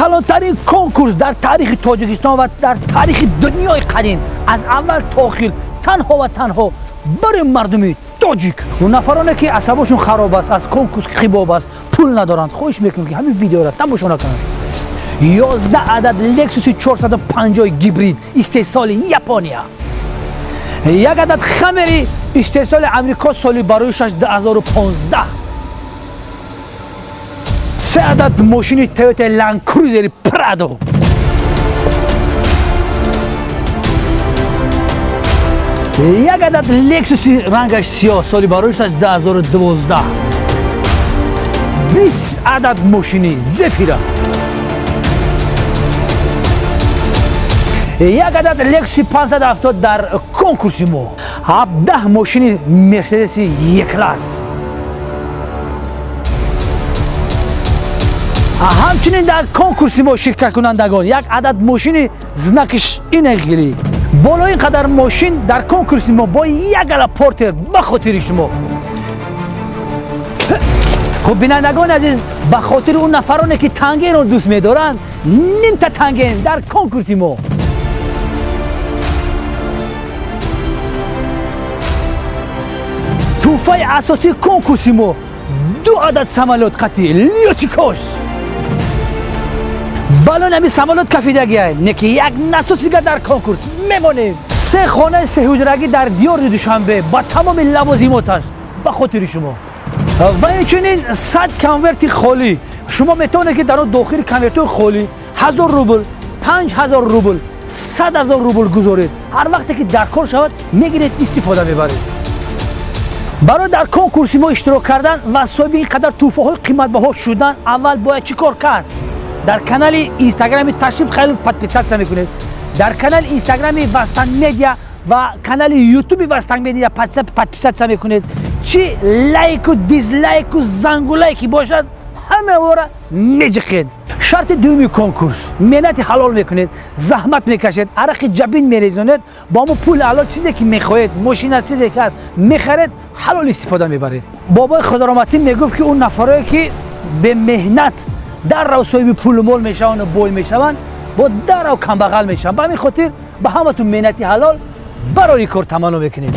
Калонтарин конкурс дар таърихи Тоҷикистон ва дар таърихи дунёи қадим, аз аввал то охир, танҳо ва танҳо барои мардуми тоҷик. Нафароне ки асабошон хароб аст, аз конкурс хибоб аст, пул надоранд, хоҳиш мекунем, ки ҳамин видеоро тамошо накунанд. 11 адад Лексуси 450 гибрид истеҳсоли Япония, як адад Хаммери истеҳсоли Амрико соли барои 2015, се адад мошини Тойота Ланд Крузери Прадо, як адад Лексуси рангаш сиёҳ соли барои 2012, 20 адад мошини Зефира, як адад Лексуси 570 дар конкурси мо, 17 мошини Мерседеси Е-класс. Ҳамчунин дар конкурси мо ширкаткунандагон як адад мошини знакиш инегили. Боло ин қадар мошин дар конкурси мо бо як гала портер ба хотири шумо. Хуб, бинандагони азиз, ба хотири он нафароне ки тангенро дӯст медоранд, нимта танген дар конкурси мо. Тӯҳфаи асосии конкурси мо ду адад самолёт қати лётчикош. Балони ҳамин самолёт кафидагиай, не ки як насос дига дар конкурс мемонем. Се хонаи сеҳуҷрагӣ дар диёри Душанбе ба тамоми лавозимоташ ба хотири шумо ва инчунин 100 конверти холӣ. Шумо метавонед, ки дар он дохили конвертҳои холӣ 1000 рубл, 5000 рубл, 100 000 рубл гузоред. Ҳар вақте ки дар кор шавад, мегиред, истифода мебаред. Барои дар конкурси мо иштирок кардан ва соҳиби ин қадар тӯҳфаҳои қиматбаҳо шудан, аввал бояд чӣ кор кард? Дар канали инстаграми Ташриф Халилов подписаться мекунед, дар канали инстаграми Вастан Медиа ва канали ютуби Вастан Медиа подписаться мекунед. Чӣ лайку, дизлайку, зангулайки бошад, ҳамаора меҷиқед. Шарти дуюми конкурс: меҳнати ҳалол мекунед, заҳмат мекашед, арақи ҷабин мерезонед, бо ҳамон пули ҳалол чизе ки мехоҳед, мошин аст, чизе ки ҳаст, мехаред, ҳалол истифода мебаред. Бобои Худороматин мегуфт, ки он нафарое ки бемеҳнат даррав соҳиби пулу мол мешаванду бой мешаванд, бо даррав камбағал мешаванд. Ба ҳамин хотир ба ҳаматун меҳнати ҳалол барои кор таманно мекунем.